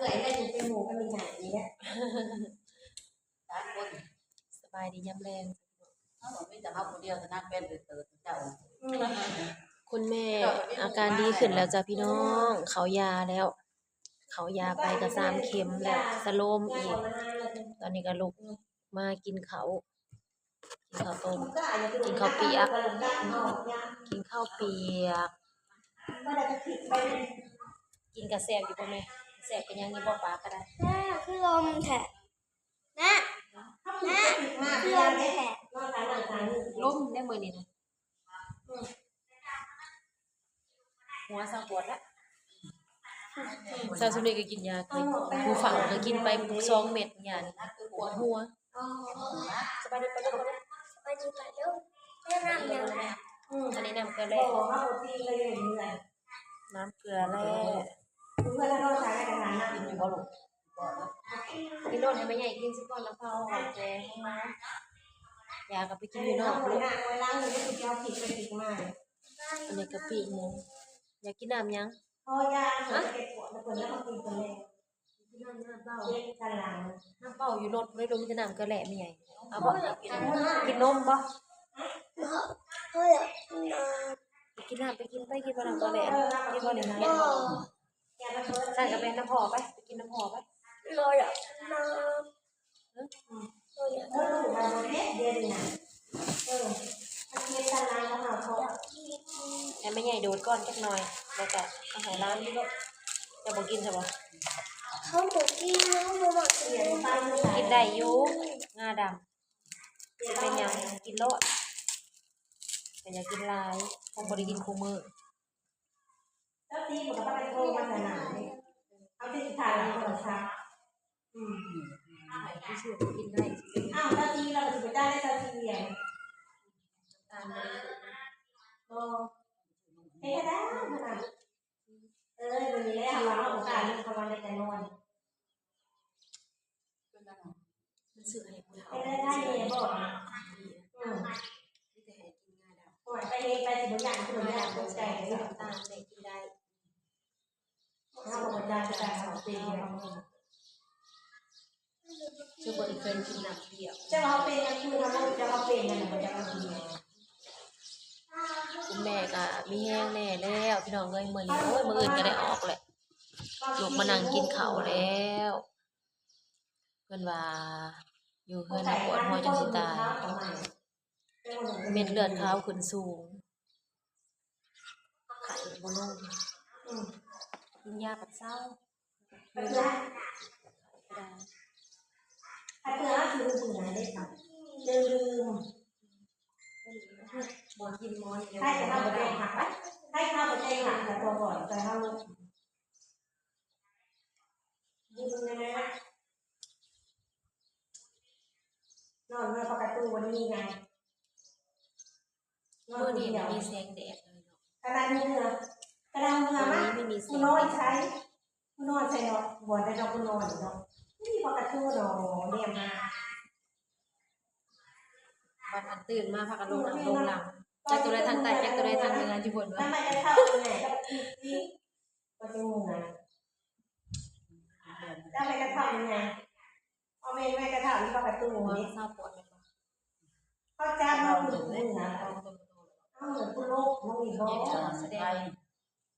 ໄດ້ຢູ່ເປັນໝູ່ກັບອີ່ຫຍັງນີ້ແຫຼະ ສາມຄົນ ສະບາຍດີຍາມແລງ ເຮົາມີແຕ່ເຮົາຜູ້ດຽວເທົ່ານັ້ນ ເປັນເຕີເຈົ້າ ຄຸນແມ່ອາການດີຂຶ້ນແລ້ວຈ້າພີ່ນ້ອງ ເຂົ້າຢາແລ້ວ ເຂົ້າຢາໄປກໍສາມເຂັມແລ້ວ ສະໂລມອີກ ຕອນນີ້ກໍລຸກມາກິນເຂົ້າ ກິນເຂົ້າຕົ້ມ ກິນເຂົ້າປຽກ ກິນເຂົ້າປຽກ ກິນກະແຊບຢູ່ບໍ່ແມ່? ແຊບຄືຫຍັງຢູ່ບໍ່? ປາກະໄດ້ ແຊບຄືລົມແທ້ ນະ ນະ ຄືລົມແທ້ ລົມໃນມື້ນີ້ນະ ຫົວເຊົາປວດລະ ເຊົ້າຊຸມນີ້ກໍກິນຢາ ຜູ້ເຝົ້າກໍກິນໄປສອງເມັດ ຢານີ້ປວດຫົວ ສະບາຍດີປາລຸງ ສະບາຍດີປາລຸງ ນ້ຳຫຍັງ ອັນນີ້ນ້ຳເກືອແຮ່ ນ້ຳເກືອແຮ່ ກິນໂລດໃຫ້ແມ່ໃຫຍ່ກິນຊະກ່ອນ ແລ້ວເຮົາອອກແກງ ຢາກໍໄປກິນຢູ່ນອກລູກ ອັນນີ້ກະປີ້ໝູ ຢາກກິນນ້ຳຫຍັງ? ພໍຢາ ຮະ? ນ້ຳເປົ້າຢູ່ລົດ ບໍ່ໄດ້ລົງ ມີແຕ່ນ້ຳເກືອແຮ່ແມ່ໃຫຍ່ ເອົາບໍ່? ກິນນົມບໍ່? ບໍ່ ພໍແລ້ວ ກິນນ້ຳ ໄປກິນ ໄປກິນບໍ່ນ້ຳເກືອແຮ່ ກິນບໍ່ນີ້ນະ? ບໍ່ ຊັ້ນກໍໄປນຳພໍ່ໄປ ໄປກິນນຳພໍ່ໄປ ບໍ່ຢາກກິນນ້ຳ ໃຫ້ແມ່ໃຫຍ່ດູດກ່ອນຈັກໜ່ອຍ ແລ້ວກະເອົາໃຫ້ຫຼານກິນໂລດ ເຈົ້າບໍ່ກິນຊະບໍ່? ເຮົາບໍ່ກິນ ເຮົາບໍ່ມັກກິນນົມ ກິນໄດ້ຢູ່ ງາດຳ ຊິເປັນຫຍັງ ກິນໂລດ ແຕ່ຢ່າກິນຫຼາຍ ຄັນບໍ່ໄດ້ກິນຄູ່ມື້ ເຈົ້າຕີມັນກໍບໍ່ໄດ້ໂທມາຂະໜາດນີ້ ເຮົາຊິຖ່າຍໃນໂທລະສັບ ອືມ ອ້າວ ເຈົ້າຕີລາວກໍຊິໄປຈ່າຍໃຫ້ເຈົ້າຕີຫຍັງ? ບໍ່ ເຮັດໃຫ້ໄດ້ຂະໜາດ ເອີ ມື້ນີ້ແຫຼະ ເຮົາວ່າເຮົາບໍ່ກ້າເລີຍ ເຮົາວ່າໄດ້ແຕ່ນອນ ມັນຊື້ໃຫ້ຜູ້ເຖົ້າ ເຮັດໄດ້ບໍ່? ອືມ ມີແຕ່ໃຫ້ກິນງາດຳ ໂອ້ຍ ໄປເຮັດໄປຊິບໍ່ຢ້ານ ຄືບໍ່ຢ້ານຕົກໃຈເດ້ ຕາມແມ່ກິນໄດ້ ເຮົາບໍ່ຈັກຄືກັນ ເຮົາເປັນ ຄືບໍ່ເຄີຍກິນນ້ຳປຽກ ເຈົ້າວ່າເຮົາເປັນຫຍັງຄືເຮົາ ເຈົ້າວ່າເປັນຫຍັງ ບໍ່ຈັກວ່າເປັນຫຍັງ ຄຸນແມ່ກໍມີແຮງແດ່ແລ້ວ ພີ່ນ້ອງເອີຍ ມື້ນີ້ ໂອ້ຍ ມື້ອື່ນກໍໄດ້ອອກແຫຼະ ລຸກມານັ່ງກິນເຂົ້າແລ້ວ ເພິ່ນວ່າຢູ່ເຮືອນແລ້ວປວດຫົວຈົນຊິຕາຍ ເມັດເລືອດຂາວຂຶ້ນສູງ ໄຂ້ບໍ່ລົງ ອືມ ກິນຢາກໍເຊົາ ໄປເພື່ອ ໄປເພື່ອ ຄືເບື່ອເດ້ ຈະລືມ ບໍ່ກິນໝໍນ ໃຫ້ເຮົາບໍ່ແຈ້ງຫາໄປ ໃຫ້ເຮົາບໍ່ແຈ້ງຫາ ແລ້ວຕົວບໍ່ ໃຫ້ເຮົາລົງ ຢູ່ເບິ່ງແນ່ ນອນເມືອປະຕູບໍ່ໄດ້ມີຫຍັງ ມື້ນີ້ບໍ່ມີແສງແດດເລີຍເນາະ ຂະໜາດເມືອ ຂະໜາດເມືອມາ ຜູ້ນອນໃສ ຜູ້ນອນໃສເນາະ ບ່ອນໃດເນາະ ຜູ້ນອນເນາະ ມີປະຕູເນາະ ແນມມາ ບັດອັນຕື່ນມາພາກັນລົງຫຼັງ ລົງຫຼັງ ຈັກຕົວໃດທາງໃຕ້ ຈັກຕົວໃດທາງເໜືອ ຢູ່ບົນວ່າ ປະຕູເມືອງ ເຈົ້າແມ່ກະເຖົ້ານີ້ນະ ເອົາແມ່ນແມ່ກະເຖົ້ານີ້ປະຕູນີ້ ເຊົາປວດແມ່ນບໍ່? ເຂົາຈັບມາເປັນເປັນຫຍັງ ເອົາເປັນຜູ້ໂລກລົງອີກບໍ່? ສະແດງ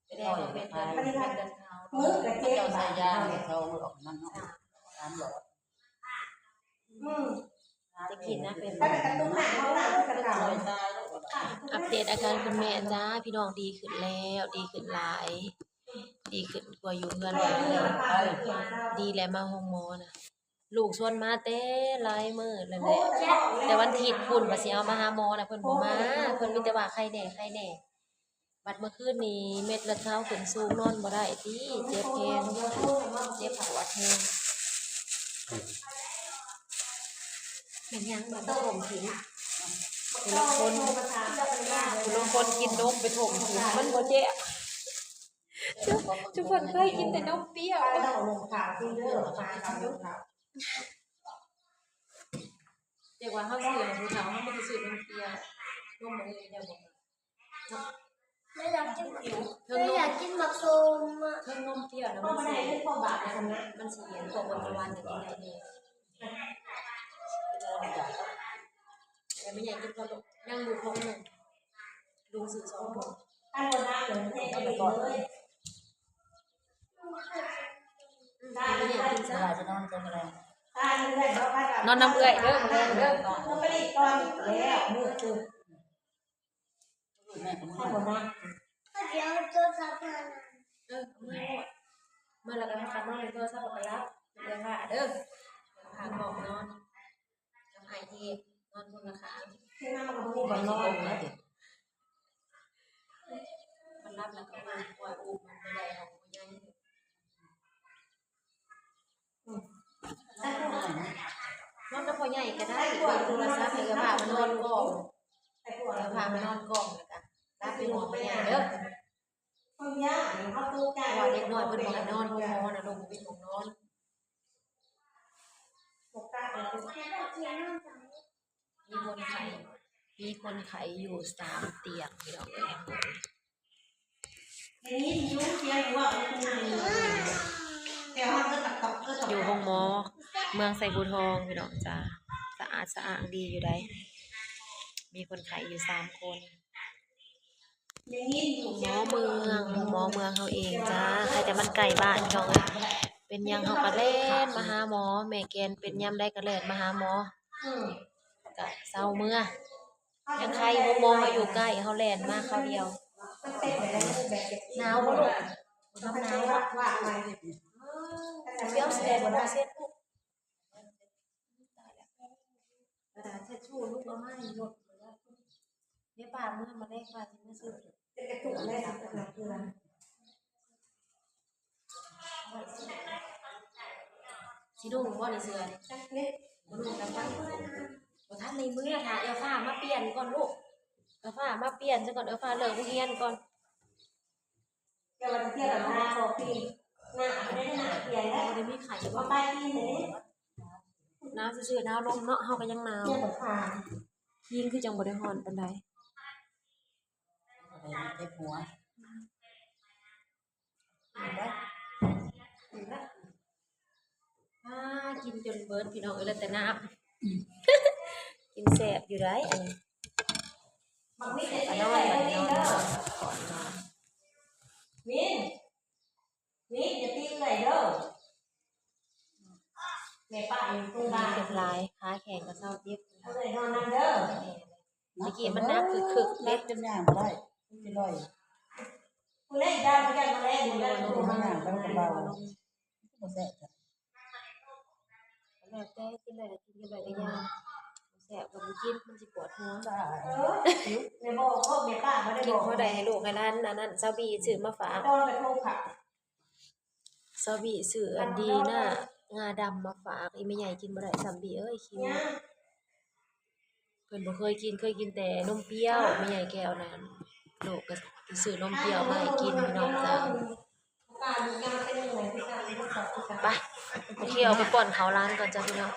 ສະແດງວ່າເປັນເລືອດ ເລືອດຂາວ ມືກະເຈັບ ບາດນີ້ເຮົານີ້ ອືມ ແຕ່ກີ້ນະເປັນ ອັບເດດອາການຄຸນແມ່ຈ້າ ພີ່ນ້ອງດີຂຶ້ນແລ້ວ ດີຂຶ້ນຫຼາຍ ດີຂຶ້ນກວ່າຢູ່ເຮືອນຫຼາຍ ດີແລ້ວ ມາໂຮງໝໍນະ ລູກຊວນມາແຕ່ຫຼາຍມື້ແລ້ວແຫຼະ ແຕ່ວັນທິດພຸ້ນວ່າຊິເອົາມາຫາໝໍນະ ເພິ່ນບໍ່ມາ ເພິ່ນມີແຕ່ວ່າໄຄແດ່ ໄຄແດ່ ບັດເມື່ອຄືນນີ້ເມັດເລືອດຂາວຂຶ້ນສູງ ນອນບໍ່ໄດ້ຕິ ເຈັບແຮງ ເຈັບປວດແຮງ ແມ່ນຫຍັງ ບາດໄປຖົມຖິ້ມ ຜູ້ລາງຄົນ ຜູ້ລາງຄົນກິນນົມໄປຖົມຖິ້ມ ມັນບໍ່ແຈະ ຈຸ ຈຸເພິ່ນເຄີຍກິນແຕ່ນົມປ່ຽວ ປາດອກນົມຂາວກິນເດີ ປາດອກນົມຂາວ ເຈົ້າວ່າເຮົາຊື້ໃຫ້ຜູ້ເຖົ້າ ເຮົາບໍ່ໄດ້ຊື້ນົມປ່ຽວ ນົມອັນນີ້ເຈົ້າບໍ່ ເນາະ ແມ່ຢາກກິນ ແມ່ຢາກກິນໝາກສົ້ມອະ. ເທິງນົມເປຍນະ ມັນຊິ ມັນຊິເປັນພວກຫວານໆ ກິນໄດ້ແດ່. ແຕ່ແມ່ໃຫຍ່ກິນກ່ອນລູກ ຍັງຢູ່ຖົງໜຶ່ງ ລຸງຊື້ສອງຖົງ. ແມ່ໃຫຍ່ກິນຊະ ນອນນຳເອື້ອຍເດີ ມື້ແລງເດີ. ເອີ ເມື່ອ ເມື່ອແລ້ວກໍພາກັນນອນ ໂທລະສັບກໍໄປຮັບເອື້ອຍພາເດີ ພາອອກນອນ ກັບອ້າຍເທບ ນອນຄົນລະຂ້າງ. ມັນຫຼັບແລ້ວກໍອຸ້ມ ປ່ອຍອຸ້ມມັນໄປໄດ້ ເຮົາບໍ່ໃຫຍ່. ນອນນຳພໍ່ໃຫຍ່ກໍໄດ້ ເບິ່ງໂທລະສັບ ໃຫ້ເອື້ອຍພາມານອນກ່ອນ ເອື້ອຍພາມານອນກ່ອນ ແລ້ວກໍກັບໄປນອນພໍ່ໃຫຍ່ເດີ. ເພາະວ່າເດັກນ້ອຍເພິ່ນບໍ່ໃຫ້ນອນໂຮງໝໍນະ ໂຮງໝໍບໍ່ມີຫ້ອງນອນ. ມີຄົນໄຂ້ ມີຄົນໄຂ້ຢູ່ສາມຕຽງ ພີ່ນ້ອງເອີຍ. ຢູ່ໂຮງໝໍເມືອງໄຊພູທອງ ພີ່ນ້ອງຈ້າ ສະອາດສະອ້າງດີຢູ່ໃດ໋ ມີຄົນໄຂ້ຢູ່ສາມຄົນ. ໂຮງໝໍເມືອງ ໂຮງໝໍເມືອງເຮົາເອງຈ້າ ໃຜແຕ່ມັນໃກ້ບ້ານ ພີ່ນ້ອງເອີຍ. ເປັນຫຍັງເຮົາກໍແລ່ນມາຫາໝໍ ແມ່ແກ່ນເປັນຍາມໃດກໍແລ່ນມາຫາໝໍ. ກະເຊົາເມືອ ຍັງໄຄໂຮງໝໍເຮົາຢູ່ໃກ້ ເຮົາແລ່ນມາຄາວດຽວ. ໜາວບໍ່ລູກ? ໜາວບໍ່? ເຊຍວຊິໄດ້ບໍ່ເນາະ ເຊັດລູກ ກະດາດເຊັດຊູລູກ ເອົາມາໃຫ້ລົດ ແມ່ປ້າເມືອມາແລງ ປ້າຊິມາຊື້. ຊິນຸ່ງບໍ່ນີ້ເສື້ອນີ້? ບໍ່ນຸ່ງແລ້ວໄປ ບໍ່ທັນໄດ້ເມືອ ຖ້າເອື້ອຍຟ້າມາປ່ຽນກ່ອນລູກ ເອື້ອຍຟ້າມາປ່ຽນຊະກ່ອນ ເອື້ອຍຟ້າເລີກໂຮງຮຽນກ່ອນ. ບໍ່ໄດ້ມີໄຂ້ບໍ່? ໜາວຊື່ໆ ໜາວລົມເນາະ ເຮົາກໍຍັງໜາວ. ຍິງຄືຈັ່ງບໍ່ໄດ້ຮ້ອນປານໃດ. ເຈັບຫົວ. ອາ ກິນຈົນເບິດ ພີ່ນ້ອງເອີຍ ເຫຼືອແຕ່ນ້ຳ. ກິນແຊບຢູ່ໃດ໋ ອັນນີ້. ບັກວິດ ຢ່າຕີເອື້ອຍເດີ ວິດ ວິດ ຢ່າຕີເອື້ອຍເດີ. ແມ່ປ້າຢູ່ໂຮງບານ ເຈັບຫຼາຍ ຂາແຂງກໍເຊົາເຈັບ. ເອື້ອຍນອນນຳເດີ. ແມ່ ຕະກີ້ມັນໜັກຄຶກໆ ເດ້ ໜັກຈົນຍ່າງບໍ່ໄດ້ ມັນຊິລອຍ. ຜູ້ໃດຢາກບໍ່ຢາກມາແລງ ບໍ່ຢາກ ໂອ້ ມັນຍ່າງໄປມັນກໍເບົາ ບໍ່ແຊບ. ແລ້ວແຕ່ ກິນໄດ້ກໍກິນ ກິນໄດ້ກໍຢ່າ ແຊບກໍບໍ່ກິນ ມັນຊິປວດຫົວ. ເອີ ແມ່ບໍ່ ແມ່ປ້າບໍ່ໄດ້ບອກ ກິນພໍໄດ້ໃຫ້ລູກໃຫ້ຫຼານ. ອັນນັ້ນ ສາວບີຊື້ມາຝາກ ຕອນໄປໂທກະ ສາວບີຊື້ອັນດີນາງາດຳມາຝາກ ອີ່ແມ່ໃຫຍ່ກິນບໍ່ໄດ້ຊ້ຳບີເອີຍ ຂີ້ງູ. ເພິ່ນບໍ່ເຄີຍກິນ ເຄີຍກິນແຕ່ນົມປ່ຽວ ແມ່ໃຫຍ່ແກ້ວນັ້ນ. ລູກກໍຊື້ນົມປ່ຽວມາໃຫ້ກິນ ພີ່ນ້ອງຈ້າ. ໄປ ໂອເຄ ເອົາໄປປ້ອນເຂົ້າຫຼານກ່ອນຈ້າ ພີ່ນ້ອງ.